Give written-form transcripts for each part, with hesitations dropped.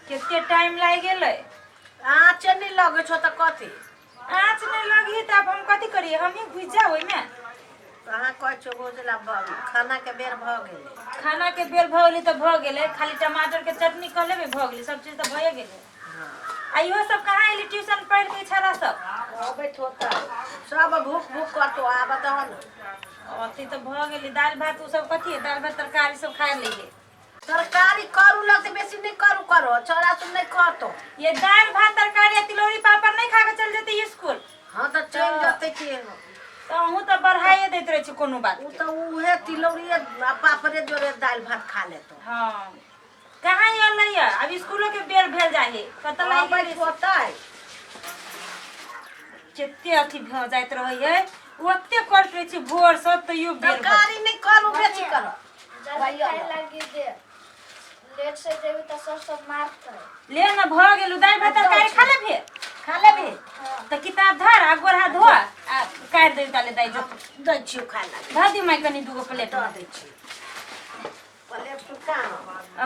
कते टाइम लागि गेलै। आँचे नहि लगै छौ तऽ कथी? आँच नहि लगी तऽ आब हम कथी करियै? हमही घुसि जाउ ओहिमे? तऽ अहाँ कहै छियौ भोजला खानाके बेर भऽ गेलै। खानाके बेर भऽ गेलै तऽ भऽ गेलै, खाली टमाटरके चटनी कऽ लेबै, भऽ गेलै, सब चीज तऽ भए गेलै। आ इहो सब कहाँ एलै ट्यूशन पढ़ि के छड़ा सब? अबैत होतै सब, भूख भूख करतो, आब दहन। अथी तऽ भऽ गेलै दालि भात, ओ सब कथी है? दालि भात तरकारी सब खा लैहे। तरकारी करू लगतै, बेसी नहि करू, करो छोड़ा सुन नहि कहतो। ये दालि भात तरकारी आ तिलौरी पापड़ नहि खा के चल जेतै स्कूल? हाँ तऽ चलि जेतै कि। तऽ अहूँ तऽ बढ़ाइए दैत रहै छी कोनो बात। ओ तऽ उहे तिलौरिए आ पापड़े जोड़े दालि भात खा लेतो। हाँ, कहाँ एलै है? अब स्कूलो के बेर भेल जाइ है, कतऽ लागि अबैत गेलै? होतै। कते अथी भऽ जाइत रहै है, ओते करैत रहै छी भोरसँ, तैयो बेर भऽ तरकारी नहि करू, बेसी करू। जल्दी खाय लागी दे, लेट से देबी तऽ सर सब मारतै। ले न, भऽ गेल दालि भात तरकारी, खा ले फेर। खा लेबही? तऽ किताब धर आ गोर हाथ धो आ काटि देबी ताले दाइ जो। दै छियौ खाय लागी। धऽ दी माय कनि दूगो प्लेट। दऽ दै छियौ प्लेट सुखा।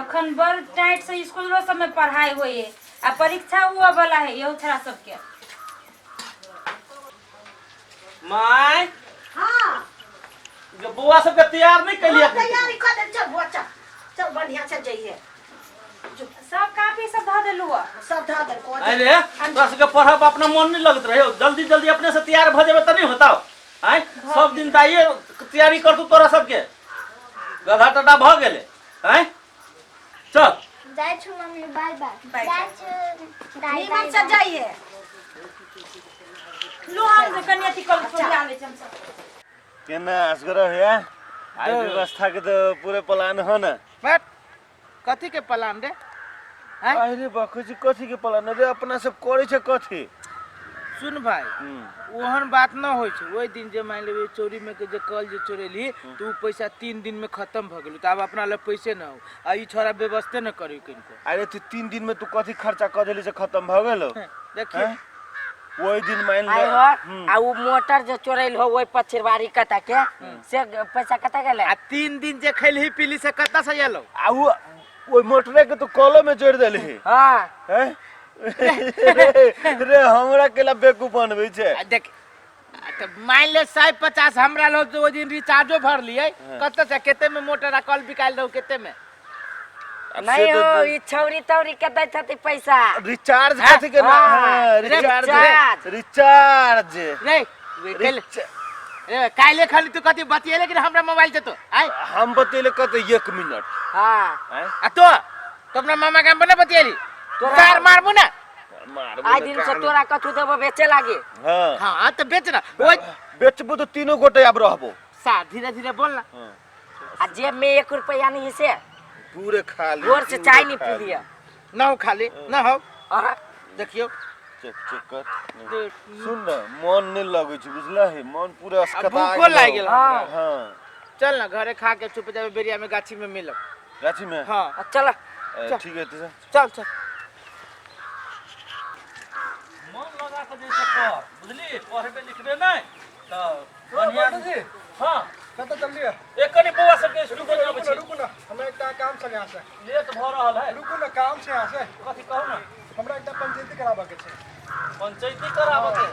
अखन बड़ टाइट से स्कूलो सबमे पढ़ाई होइ है आ परीक्षा हुअ वाला है यहू छोड़ा सबके। माय। हाँ। जे बौआ सबके तैयार नहीं कैलियै? हाँ, तैयारी कर दे। चल बौआ, चल चल, बढ़िया से जइहे। सब कापी सब धऽ देलू हँ? सब धऽ देलको। अरे तोरा सबके पढ़ब अपना मन नहीं लगत रहे, जल्दी जल्दी अपने से तैयार भऽ जेबै तऽ नहीं होता? आँय, सब दिन दाइए तैयारी करतू, तोरा सबके गधा टटा भऽ गेलै। आँय, चल। जाइ छु मम्मी, बाय बाय। बाय। जाइ छु दाइ। नीमन बाय से बाय। जाइए। लो, हम जे कनि अथी कऽ छोड़िया लै छी हमसब। केना असगर है आइ? व्यवस्था के तो पूरे प्लान हो ना? बट कथी के प्लान रे? आँय? अरे बखो जी, कथी के प्लान रे? अपना सब करे छै कथी? सुन भाई, ओहन बात न होइ छै। ओहि दिन जे मान लेबै चोरी में के जे कल जे चोरेली तऽ उ पैसा 3 दिन में खत्म भऽ गेल, तऽ आब अपना लग पैसे न हो आ ई छोड़ा व्यवस्थे न करी किनको। अरे तू 3 दिन में तू कथी खर्चा कर देली से खत्म भ गेलो? देखिए। हैं? ओहि दिन मान ले आइ हो आ उ मोटर जे चोरैल हो ओहि पछिरवारी कता के, से पैसा कता गेलै? आ 3 दिन जे खैलही पीली से कतऽ से एलो? आ उ ओहि मोटरे के तू कलो में जोड़ देली? हाँ। हैं? रे रे, हमरा केला बेवकूफ बनबै छै? आ देख, आ तऽ मान ले 150 हमरा लग, ओहि दिन रिचार्जो भरलियै कतऽ से, कते में मोटर आ कल बिकायल रहू, कते में? अब से नहीं तो हो, ई छौरी तौरी के दै छथि पैसा। रिचार्ज कथी के ना? हाँ, हाँ, रिचार्ज। रिचार्ज। रिचार्ज। रे वे रे काल्हि खाली तू कथी बतियेले कि हमरा मोबाइल से तो आय? हम बतेले कते एक मिनट? हाँ। आँय? आ तो तो अपना मामा के हम बने बतियेली, तार मारबू ना। मारबो आइ ने दिन से कान। तोरा कथू देबो बेचे लागे। हाँ। हाँ तो बेच ना ओइ। बेचबो तो तीनों गोटे अब रहबो। सा धीरे धीरे बोल ना। हाँ। आ जेब में एक रुपया नहीं से। पूरे खाली। भोर से पूरे चाय नहीं खाली। पी लिया। ना हो खाली ना हो। हाँ। देखियो। चेक चेक कर। सुन ना, मन नहीं लगै छै, बुझला है? मन पूरा आ अस्कता भूखो लागि गेल हाँ। हमरा। हाँ। चल ना घरे, खा के चुप जाबे, बेरिया में गाछी में मिलब। गाछी में। हाँ। आ चल। ए, ठीक है तो। चल चल। मन लगा के जैसे पढ़, बुझली? पढ़बे लिखबे नहि तऽ बढ़िया। जी। हाँ। कतऽ चललियै? एक कनि बौआ सबके स्कूल रुकू ना। बजाबै रुकू ना। छी। रुकू ना, हमरा एकटा काम छल यहाँ से। लेट भऽ रहल है। रुकू ना, काम छै यहाँ से। कथी कहू ना। हमरा एकटा पंचायती कराबऽ के छै। पंचायती कराबऽ के?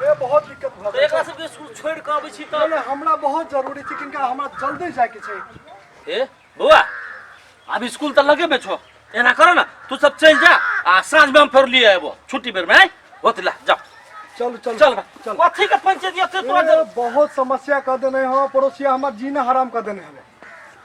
ए, बहुत दिक्कत भऽ तऽ गेल एकरा छै। सबके स्कूल छोड़ि कऽ अबै छी नहि तऽ नहि, हमरा बहुत जरूरी छै, किनका हमरा जल्दी जायके छै। ए बौआ, आब स्कूल तऽ लगे में छौ। एना कर ना, तू सब चलि जा आ साँझ में हम फेर लिए अयबो छुट्टी बेर में। आँय, होत ला जा। चलू चलू। चल बा। चल। कथी के पंचायती एते तोरा? ए, बहुत समस्या कर देने हो पड़ोसिया, हमर जीना हराम कर देने हवे।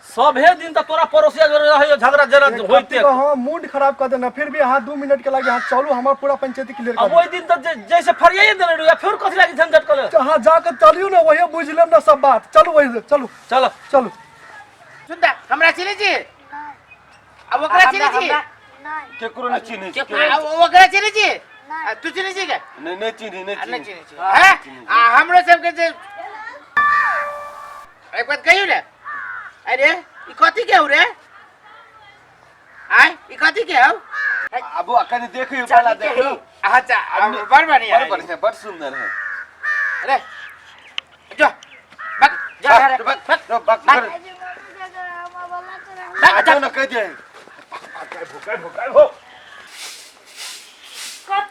सभे दिन तऽ तोरा पड़ोसिया जोरे रहै झगड़ा जरा होइते। हाँ, मूड खराब कर देना, फिर भी अहाँ 2 मिनट के लागे अहाँ चलू, हमर पूरा पंचायती क्लियर अब कर। ओहि दिन तऽ जैसे फरियाइए देने रहियै, फेर कथी लागि झंझट कऽ ले? अहाँ जाके चलियौ ने, वही बुझि लेब ने सब बात। चलू, वही से, चलू। चलो। चलू। सुन दा, हमरा चिन्है छी? आ ओकरा चिन्है छी? नहि। केकरो नहीं चिन्है छी। आ ओकरा चिन्है छी? नहि। आ तू चिन्है छी के? नहीं, नहीं चिन्ही, नहीं। आ नहि चिन्ही। चिन्है छी हैं? आ हमरो सबके जे एक बात कहियौ ने, अरे ई कथी के हौ रे? आय, ई कथी के हौ? अब कनि देखियो पहला, देखियो। अच्छा, बड़ बढ़िया बड़ है। बढ़िया, बड़ सुंदर है। अरे जो बक जा घरे। बक बक बक बक। आज मम्मी के हमरा बोला तो आ जाओ ना, कह दे। काय भो, काय भो, काय भो।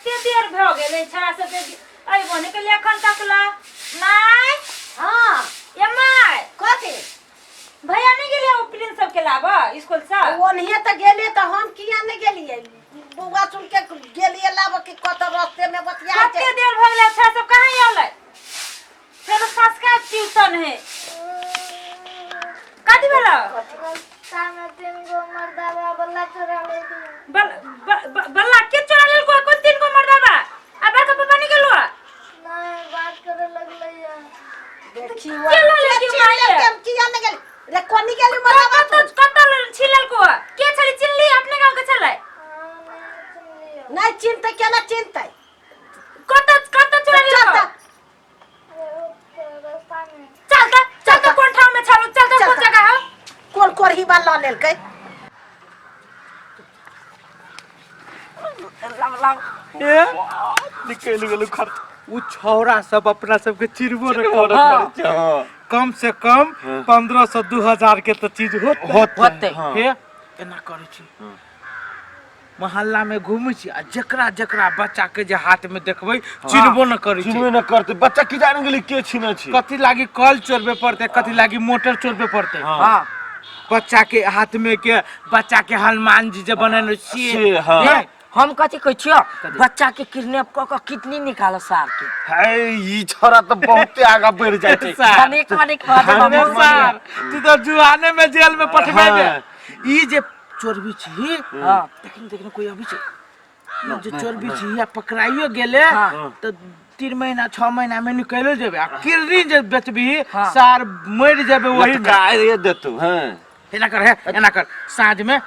कते देर भऽ गेलै छड़ा सबके अयबो नहि केलियै एखन तक ला माय। हाँ। ए माय। कथी? भैया नहीं गेलियै ओ प्रिंस सबके लाबऽ स्कूल से? ओनहिए तऽ गेलियै तऽ हम किया नहि गेलियै? बौआ सुन के गेलियै लाबऽ कि कतऽ रस्ते में बतिया कते देर भऽ गेलै छड़ा सब कहाँ अयलै? फेर संस्कार ट्यूशन है। कथी भेलो? रास्ता में तीन गो मर्दावा बल्ला चोरा ले दिया। बल बल्ला के चोरा लेलको? कोन तीन गो मर्दावा? आ बड़का पापा नहीं गेलो? नहीं, बात करे लगलै या। देखी के लऽ लेलकै माय? हम किया नहि गेली रे? कोनी गेली मर्दावा? कत कत छिललको? के छली चिल्ली? अपने गांव के छलै? हाँ, नहीं चिन्हलियो। नहि चिन्हतै, केना चिन्हतै? कत कत चोरा चल लेलको? तऽ। अरे ओ रास्ता में। चल त, चल त, कोन ठाम में छलो? चल त। चल कोन तऽ। जगह हो? कोन कोरही बा लऽ लेलकै? ए निकलि गेलौ खर्च। उ छौरा सब अपना सबके चिरबो न चिरबो करत। न करै छै, हाँ। कम से कम 1500 2000 के तऽ चीज होतै। होतै। हाँ। हे एना करै छी, मोहल्ला में घूमै छी आ जकरा जकरा बच्चा के जे हाथ में देखबै चिन्हबो न करै छै। चिन्हबे न करतै बच्चा, की जान गेलै के छिने छी। कथी लागी कल चोरबे पड़तै, कथी लागी मोटर चोरबे पड़तै? हाँ। बच्चा के हाथ में के बच्चा के हनुमान जी जे बनेने छियै से, हाँ। नहि? हम कथी कहै छियौ, बच्चा के किडनैप कऽ कऽ किडनी निकालो सार के। है ई छोरा तऽ बहुते आगा बढ़ि जाइ छै। सार। धनिक मनिक भऽ जेबौ। अरे सार, तू तऽ जुआने में जेल में पठबेबे। हाँ। ई जे चोरबी छी। हाँ। देखिन देखिन, कोई अबै छै। ई जे चोरबी छी आ पकड़ाइयो गेले हाँ। तऽ 3 महीना 6 महीना में निकलो जेबे आ किडनी जे बेचबी हाँ। सार मरि जेबे वही में। लटकाए देतौ। हाँ। एना कर, हे एना कर, साँझ में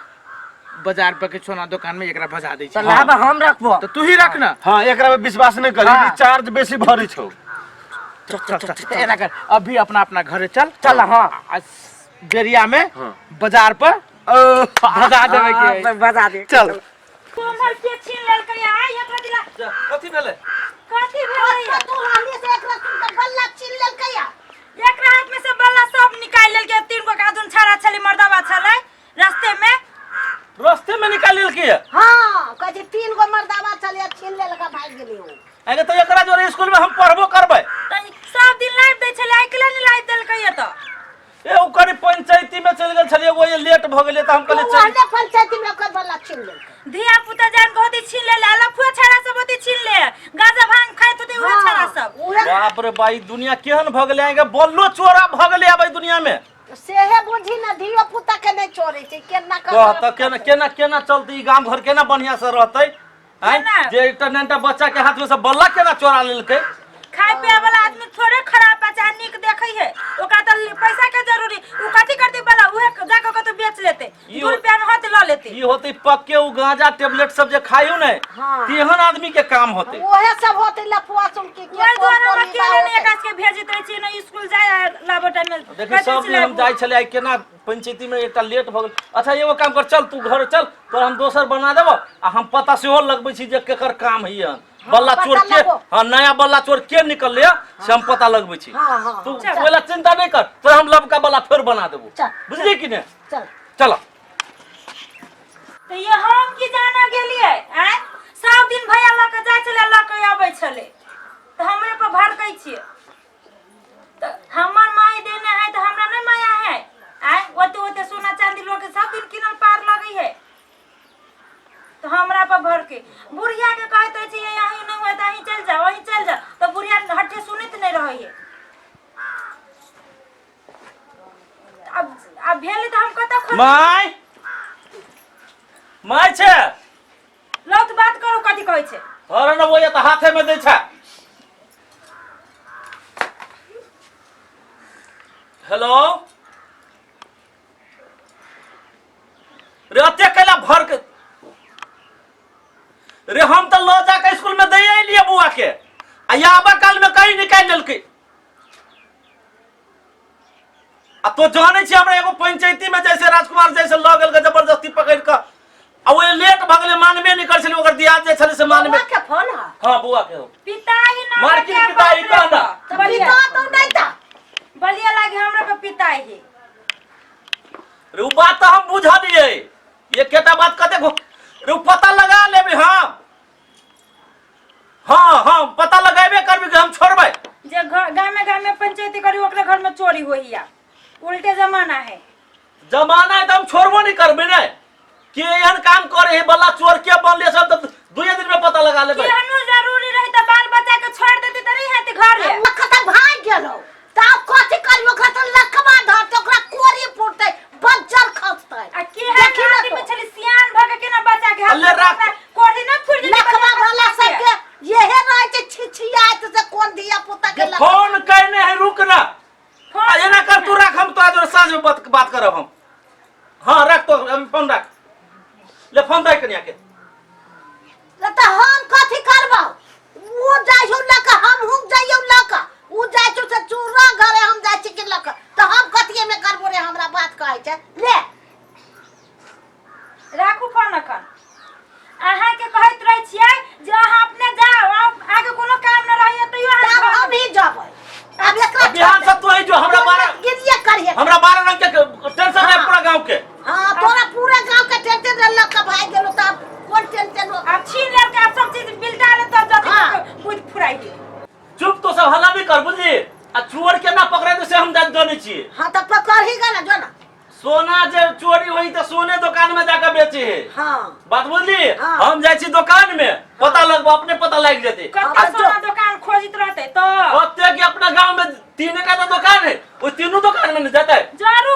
बाजार पर के सोना दुकान में एकरा भजा दै तऽ छी। लाब हम रखबो। तऽ तू ही रख ना। हाँ, एकरा में विश्वास नहीं करी। हाँ। चार्ज बेसी भरी छौ। चल चल चल, एना कर, अभी अपना अपना घरे चल। चल, हाँ। आ बेरिया में हाँ। बाजार पर भजा देबे के। हाँ, बजा दे। चल। तोमर के छीन लेलकै? आइ एकरा दिला। कथी भेलै? कथी भेलै? तू हमनी से एकरा सुन के बल्ला छीन लेलकै या। एकरा हाथ में से बल्ला सब निकाल लेलकै। तीन गो कादुन छाड़ा छलै, मर्दावा छलै रास्ते में। रस्ते में निकाल लेलकै? हाँ, कहै छै तीन गो मर्दावा छलै, छीन लेलकै, भागि गेलै ओ। आगे तऽ एकरा जोरे स्कूल में हम पढ़बो करबै। तऽ सब दिन लाइट दै छलै, आइ केला नहि लाइट देलकै ये तऽ? ए ओ कनि पंचायती में चलि गेल छलियै, ओहि लेट भऽ गेलै तऽ हम कहलियै ओ चल। ओहने पंचायती में ओकर बल्ला छीन लेलकै। धिया पुता जान के होती छीन ले, लफुआ छाड़ा सब होती छीन ले, गाजा भांग खाइत होती उहे छाड़ा सब। उहे। बाप रे बाई, दुनिया केहन भऽ गेलै? आगे बल्लो चोरा भऽ गेलै आब एहि दुनिया में। सेहे बुझी ने, धियो पुता के नहि छोड़ै छै। केना कह तऽ केना केना केना चलतै ई गाम घर? केना बढ़िया से रहतै? आँय? केना? जे एकटा नैनटा बच्चा के हाथ में से बल्ला केना चोरा लेलकै? खाय पिए वाला आदमी थोड़े खराब है, चाहे नीक देखै है, ओकरा तऽ पैसा के जरूरी। उ कथी करतै बला? उहे जाके कतौ बेच लेतै। ई 2 रुपया में होते लऽ लेतै। ई होतै पक्के उ गांजा टेबलेट सब जे खायौ ने। हाँ। तेहन आदमी के काम होतै। उहे सब होतै लफुआ सुन के। ओहि दुआरे हम अकेले नहि एकरा सबके भेजैत रहै छियै, ने स्कूल जाय लाबऽ टाइम में। देखी, सब दिन हम जाइ छलियै, आइ केना पंचायती में एकटा लेट भऽ गेल। अच्छा, एगो काम कर, चल तू घर चल, तोरा हम दोसर बना देबो आ हम पता सेहो लगबै छी जे केकर काम है बल्ला पता चोर के। लगो। हाँ, नया बल्ला चोर के निकलले से हम पता लगबै छी। हाँ, हाँ। तू ओहि ला चिंता नहीं कर, तोरा हम लबका बल्ला फेर बना देबो। चल। बुझलियै कि ने? चल। चल। तऽ ये हम की जाना गेलियै? आँय, सब दिन भैया लऽ कऽ जाइ छलै, लऽ कऽ अबै छलै, तऽ हमरे पर भड़कै छियै। तऽ हमर माय देने है तऽ हमरा नहि माया है? आँय, ओते ओते सोना चांदी लोक सब दिन किनल पार लगै है तऽ हमरा पर भड़के। बुढ़िया के कहैत रहै छियै, अहीं नहि हुए तऽ अहीं चलि जाओ, अहीं चलि जाओ, तऽ बुढ़िया हट्ठे सुनैत नहि रहै है। अब भेलै तऽ हम कतऽ खोजबै? माय, माय छै? लौ तऽ बात करू, कथी कहै छै? अरे ने, वो तऽ हाथे में दै छै। हेलो रे, अते कैला भर के रे? हम तऽ लऽ जाके स्कूल में दैये एलियै बौआ के आ आबऽ काल में कहीं निकालि लेलकै। आ तो जानै छी, हमरा एगो पंचायती में जैसे राजकुमार जैसे लऽ गेल जबरदस्ती पकड़ि कऽ आ ओहि लेट भऽ गेलै, मानबे नहि करै छलै। ओकर दियाद जे छलै से मानबे। बौआ के फोन है। हाँ, बौआ के हो। पिताई ना। मारकी पिताई कह ना। तऽ पिता तो नहीं था। बलिया लागे हमरा पे पिताई है। रे, उ बात तऽ हम बुझलियै, एकेटा बात कते रे, उ पता लगा लेबै हम। हाँ हाँ, पता लगेबे करबी कि हम छोड़बै। जे घर गामे गामे पंचायती करी ओकरे घर में चोरी होइया, उल्टे जमाना है। जमाना है तऽ हम छोड़बो नहीं करबे ने के एहन काम करे है बला चोर के बनले सब तऽ दुए दिन में पता लगा लेबै। केहनो जरूरी रही तऽ बाल बच्चा के छोड़ देती तऽ नहीं हेती घरे। लखा तऽ भागि गेलौ तऽ आब कथी करियौ? ओकरा तऽ लखवा धरतै, ओकरा कोरी फुटतै, बज्जर खसतै। आ केहन देखी ने आदमी तो। छली सियान भऽ के केना बच्चा के हाथ अल्ले राख। ओकरा कोढ़ी न फुटि जेतै लखवा बच्चा वाला के। सबके यहे रहै छै छिछियाइत से कोन धिया पुता के जे लखवा। फोन करने है रुक ना। फोन आ एना कर तू राख, हम तोरा जोरे साँझ में बात बात करब हम। हाँ रख तो अभी फोन रख, ले फोन दे कनिया के। तऽ हम कथी करबौ? ओ जाइ छौ लऽ कऽ, हमहूँ जइयौ लऽ कऽ। ओ जाइ छौ से चूड़ा घरे, हम जाइ छी कि लऽ कऽ, तऽ हम कथिए मे करबो रे? हमरा बात कहै छै ले। राखू फोन अखन। अहाँके कहैत रहै छियै जे अहाँ अपने जाउ, अहाँके कोनो काम न रहैया तैयो अहाँ तब घर- हम ही जेबै आब एकरा। बिहान से तू ही जो, हमरा बारह गिरिए करिए। हमरा 12 रंग के टेंशन है पूरा गांव के। हाँ, तोरा पूरा गांव के टेंशन रे, लऽ कऽ भागि गेलो तऽ आब कोन टेंशन हो? आब छीन लेलकै, आब सब चीज बिलटा ले तब जल्दी हाँ। बुद्धि फुराइ गेल। चुप तो सब, हल्ला नहीं कर बुझली। आ चोर के ना पकड़े तो से हम जानै छियै। हाँ तऽ पकड़ ही गेल जो ना। सोना जे चोरी होई तऽ सोने दुकान में जाकर बेचे है। हाँ। बात बुझली? हाँ। हम जाइ छी दुकान में पता लगबो, अपने पता लागि जेतै। कते सोना दुकान खोजैत रहतै तऽ ओते कि अपना गांव में तीन का तो दुकान है, वो तीनों दुकान में नहीं जाता है। जरूर।